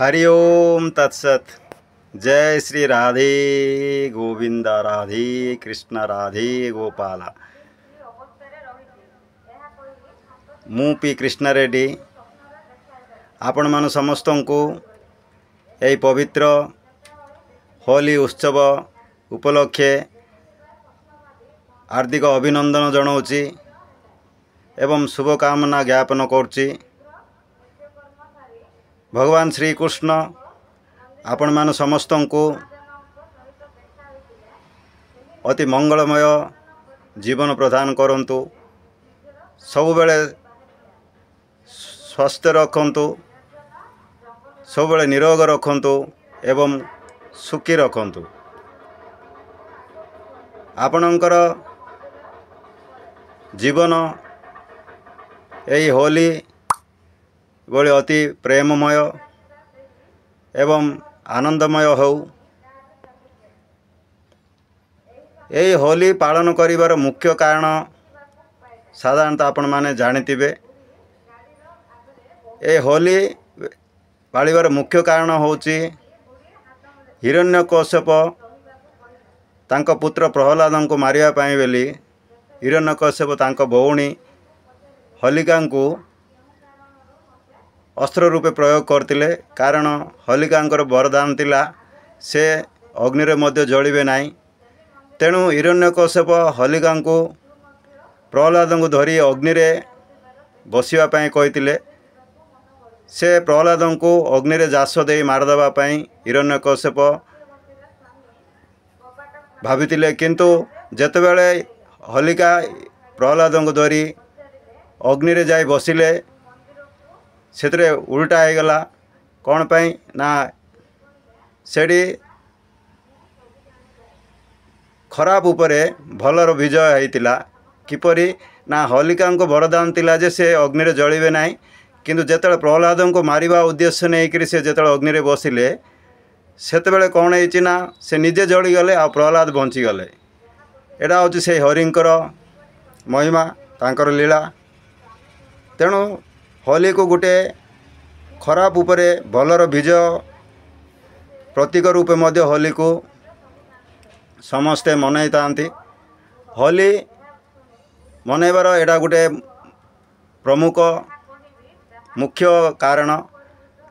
हरि ओम तत्सत। जय श्री राधे गोविंद, राधे कृष्ण, राधे गोपाल। ମୁଁ ପି କୃଷ୍ଣ ରେଡ୍ଡି ଆପଣମାନ ସମସ୍ତଙ୍କୁ ଏହି ପବିତ୍ର ହୋଲି ଉତ୍ସବ ଉପଲକ୍ଷେ ହାର୍ଦ୍ଦିକ ଅଭିନନ୍ଦନ ଜଣାଉଛି ଏବଂ ଶୁଭକାମନା ଜ୍ଞାପନ କରୁଛି। ଭଗବାନ ଶ୍ରୀକୃଷ୍ଣ ଆପଣମାନ ସମସ୍ତଙ୍କୁ ଅତି ମଙ୍ଗଳମୟ ଜୀବନ ପ୍ରଦାନ କରନ୍ତୁ, ସବୁବେଳେ ସ୍ୱାସ୍ଥ୍ୟ ରଖନ୍ତୁ, ସବୁବେଳେ ନିରୋଗ ରଖନ୍ତୁ ଏବଂ ସୁଖୀ ରଖନ୍ତୁ। ଆପଣଙ୍କର ଜୀବନ ଏହି ହୋଲି ଭଳି ଅତି ପ୍ରେମମୟ ଏବଂ ଆନନ୍ଦମୟ ହେଉ। ଏହି ହୋଲି ପାଳନ କରିବାର ମୁଖ୍ୟ କାରଣ ସାଧାରଣତଃ ଆପଣମାନେ ଜାଣିଥିବେ। ଏ ହୋଲି ପାଳିବାର ମୁଖ୍ୟ କାରଣ ହେଉଛି ହିରଣ୍ୟକଶ୍ୟପ ତାଙ୍କ ପୁତ୍ର ପ୍ରହ୍ଲାଦଙ୍କୁ ମାରିବା ପାଇଁ ବୋଲି ହିରଣ୍ୟକଶ୍ୟପ ତାଙ୍କ ଭଉଣୀ ହୋଲିକାଙ୍କୁ ଅସ୍ତ୍ର ରୂପେ ପ୍ରୟୋଗ କରିଥିଲେ। କାରଣ ହୋଲିକାଙ୍କର ବରଦାନ ଥିଲା ସେ ଅଗ୍ନିରେ ମଧ୍ୟ ଜଳିବେ ନାହିଁ। ତେଣୁ ହିରଣ୍ୟକଶ୍ୟପ ହୋଲିକାଙ୍କୁ ପ୍ରହ୍ଲାଦଙ୍କୁ ଧରି ଅଗ୍ନିରେ ବସିବା ପାଇଁ କହିଥିଲେ। ସେ ପ୍ରହ୍ଲାଦଙ୍କୁ ଅଗ୍ନିରେ ଜାସ ଦେଇ ମାରିଦେବା ପାଇଁ ହିରଣ୍ୟକଶ୍ୟପ ଭାବିଥିଲେ। କିନ୍ତୁ ଯେତେବେଳେ ହୋଲିକା ପ୍ରହ୍ଲାଦଙ୍କୁ ଧରି ଅଗ୍ନିରେ ଯାଇ ବସିଲେ, ସେଥିରେ ଉଲଟା ହେଇଗଲା। କ'ଣ ପାଇଁ ନା ସେଠି ଖରାପ ଉପରେ ଭଲର ବିଜୟ ହେଇଥିଲା। କିପରି ନା ହୋଲିକାଙ୍କୁ ବରଦାନ ଥିଲା ଯେ ସେ ଅଗ୍ନିରେ ଜଳିବେ ନାହିଁ, କିନ୍ତୁ ଯେତେବେଳେ ପ୍ରହ୍ଲାଦଙ୍କୁ ମାରିବା ଉଦ୍ଦେଶ୍ୟ ନେଇକରି ସେ ଯେତେବେଳେ ଅଗ୍ନିରେ ବସିଲେ, ସେତେବେଳେ କ'ଣ ହେଇଛି ନା ସେ ନିଜେ ଜଳିଗଲେ ଆଉ ପ୍ରହ୍ଲାଦ ବଞ୍ଚିଗଲେ। ଏଇଟା ହେଉଛି ସେଇ ହରିଙ୍କର ମହିମା, ତାଙ୍କର ଲୀଳା। ତେଣୁ ହୋଲିକୁ ଗୋଟେ ଖରାପ ଉପରେ ଭଲର ବିଜୟ ପ୍ରତୀକ ରୂପେ ମଧ୍ୟ ହୋଲିକୁ ସମସ୍ତେ ମନାଇଥାନ୍ତି। ହୋଲି ମନାଇବାର ଏଇଟା ଗୋଟେ ପ୍ରମୁଖ ମୁଖ୍ୟ କାରଣ।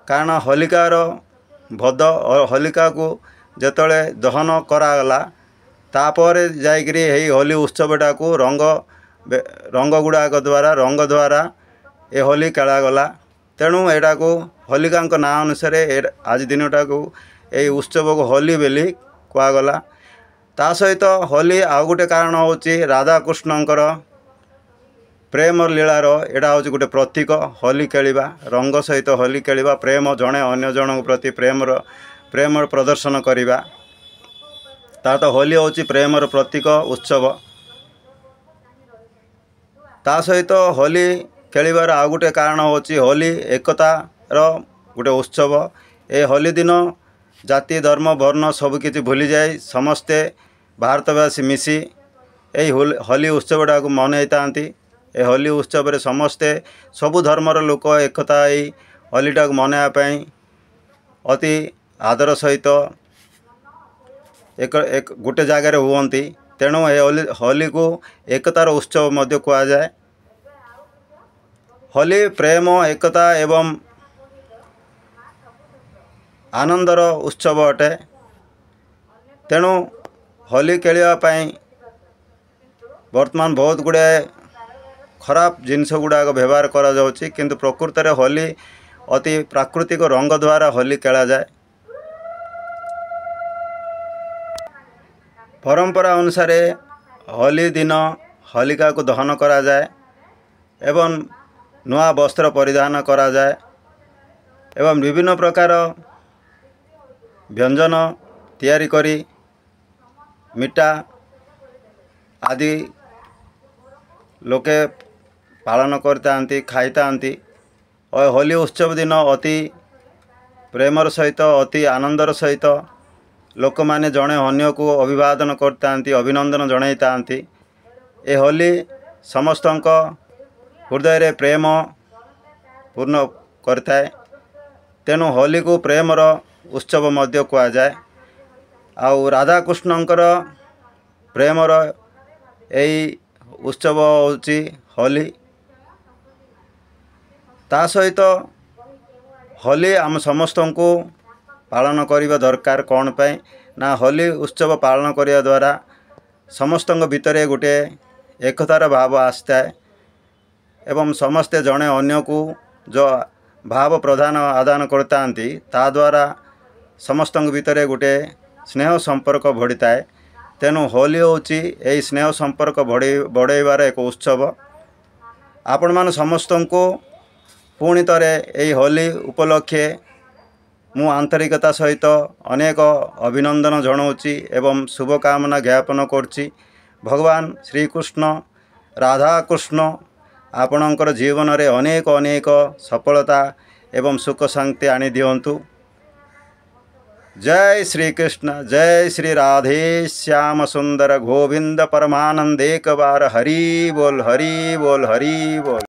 କାରଣ ହୋଲିକାର ବଧ, ହୋଲିକାକୁ ଯେତେବେଳେ ଦହନ କରାଗଲା, ତାପରେ ଯାଇକରି ଏହି ହୋଲି ଉତ୍ସବଟାକୁ ରଙ୍ଗ ଗୁଡ଼ାକ ଦ୍ୱାରା, ରଙ୍ଗ ଦ୍ୱାରା ଏ ହୋଲି ଖେଳାଗଲା। ତେଣୁ ଏଇଟାକୁ ହୋଲିକାଙ୍କ ନାଁ ଅନୁସାରେ ଆଜି ଦିନଟାକୁ ଏଇ ଉତ୍ସବକୁ ହୋଲି ବୋଲି କୁହାଗଲା। ତା ସହିତ ହୋଲି ଆଉ ଗୋଟେ କାରଣ ହେଉଛି ରାଧାକୃଷ୍ଣଙ୍କର ପ୍ରେମ ଲୀଳାର ଏଇଟା ହେଉଛି ଗୋଟେ ପ୍ରତୀକ। ହୋଲି ଖେଳିବା, ରଙ୍ଗ ସହିତ ହୋଲି ଖେଳିବା, ପ୍ରେମ ଜଣେ ଅନ୍ୟ ଜଣଙ୍କ ପ୍ରତି ପ୍ରେମର ପ୍ରଦର୍ଶନ କରିବା, ତା ତ ହୋଲି ହେଉଛି ପ୍ରେମର ପ୍ରତୀକ ଉତ୍ସବ। ତା ସହିତ ହୋଲି ଖେଳିବାର ଆଉ ଗୋଟେ କାରଣ ହେଉଛି ହୋଲି ଏକତାର ଗୋଟେ ଉତ୍ସବ। ଏ ହୋଲି ଦିନ ଜାତି, ଧର୍ମ, ବର୍ଣ୍ଣ ସବୁକିଛି ଭୁଲିଯାଇ ସମସ୍ତେ ଭାରତବାସୀ ମିଶି ଏହି ହୋଲି ଉତ୍ସବଟାକୁ ମନାଇଥାନ୍ତି। ଏ ହୋଲି ଉତ୍ସବରେ ସମସ୍ତେ ସବୁ ଧର୍ମର ଲୋକ ଏକତା ହେଇ ହୋଲିଟାକୁ ମନାଇବା ପାଇଁ ଅତି ଆଦର ସହିତ ଏକ ଗୋଟେ ଜାଗାରେ ହୁଅନ୍ତି। ତେଣୁ ଏ ହୋଲିକୁ ଏକତାର ଉତ୍ସବ ମଧ୍ୟ କୁହାଯାଏ। ହୋଲି ପ୍ରେମ, ଏକତା ଏବଂ ଆନନ୍ଦର ଉତ୍ସବ ଅଟେ। ତେଣୁ ହୋଲି ଖେଳିବା ପାଇଁ ବର୍ତ୍ତମାନ ବହୁତ ଗୁଡ଼ିଏ ଖରାପ ଜିନିଷ ଗୁଡ଼ାକ ବ୍ୟବହାର କରାଯାଉଛି, କିନ୍ତୁ ପ୍ରକୃତରେ ହୋଲି ଅତି ପ୍ରାକୃତିକ ରଙ୍ଗ ଦ୍ୱାରା ହୋଲି ଖେଳାଯାଏ। ପରମ୍ପରା ଅନୁସାରେ ହୋଲି ଦିନ ହୋଲିକାକୁ ଦହନ କରାଯାଏ ଏବଂ ନୂଆ ବସ୍ତ୍ର ପରିଧାନ କରାଯାଏ ଏବଂ ବିଭିନ୍ନ ପ୍ରକାର ବ୍ୟଞ୍ଜନ ତିଆରି କରି ମିଠା ଆଦି ଲୋକେ ପାଳନ କରିଥାନ୍ତି, ଖାଇଥାନ୍ତି। ଓ ହୋଲି ଉତ୍ସବ ଦିନ ଅତି ପ୍ରେମର ସହିତ, ଅତି ଆନନ୍ଦର ସହିତ ଲୋକମାନେ ଜଣେ ଅନ୍ୟକୁ ଅଭିବାଦନ କରିଥାନ୍ତି, ଅଭିନନ୍ଦନ ଜଣାଇଥାନ୍ତି। ଏ ହୋଲି ସମସ୍ତଙ୍କ ହୃଦୟରେ ପ୍ରେମ ପୂର୍ଣ୍ଣ କରିଥାଏ। ତେଣୁ ହୋଲିକୁ ପ୍ରେମର ଉତ୍ସବ ମଧ୍ୟ କୁହାଯାଏ। ଆଉ ରାଧାକୃଷ୍ଣଙ୍କର ପ୍ରେମର ଏଇ ଉତ୍ସବ ହେଉଛି ହୋଲି। ତା ସହିତ ହୋଲି ଆମ ସମସ୍ତଙ୍କୁ ପାଳନ କରିବା ଦରକାର। କ'ଣ ପାଇଁ ନା ହୋଲି ଉତ୍ସବ ପାଳନ କରିବା ଦ୍ୱାରା ସମସ୍ତଙ୍କ ଭିତରେ ଗୋଟିଏ ଏକତାର ଭାବ ଆସିଥାଏ ଏବଂ ସମସ୍ତେ ଜଣେ ଅନ୍ୟକୁ ଯେଉଁ ଭାବ ପ୍ରଦାନ ଆଦାନ କରିଥାନ୍ତି, ତାଦ୍ୱାରା ସମସ୍ତଙ୍କ ଭିତରେ ଗୋଟିଏ ସ୍ନେହ ସମ୍ପର୍କ ବଢ଼ିଥାଏ। ତେଣୁ ହୋଲି ହେଉଛି ଏହି ସ୍ନେହ ସମ୍ପର୍କ ବଢ଼େଇବାର ଏକ ଉତ୍ସବ। ଆପଣମାନେ ସମସ୍ତଙ୍କୁ ପୁଣି ଥରେ ଏହି ହୋଲି ଉପଲକ୍ଷେ ମୁଁ ଆନ୍ତରିକତା ସହିତ ଅନେକ ଅଭିନନ୍ଦନ ଜଣାଉଛି ଏବଂ ଶୁଭକାମନା ଜ୍ଞାପନ କରୁଛି। ଭଗବାନ ଶ୍ରୀକୃଷ୍ଣ, ରାଧାକୃଷ୍ଣ ଆପଣଙ୍କର ଜୀବନରେ ଅନେକ ଅନେକ ସଫଳତା ଏବଂ ସୁଖ ଶାନ୍ତି ଆଣିଦିଅନ୍ତୁ। ଜୟ ଶ୍ରୀକୃଷ୍ଣ, ଜୟ ଶ୍ରୀ ରାଧେ ଶ୍ୟାମ ସୁନ୍ଦର ଗୋବିନ୍ଦ ପରମାନନ୍ଦ, ଏକ ବାର ହରି ବୋଲ, ହରି ବୋଲ, ହରି ବୋଲ।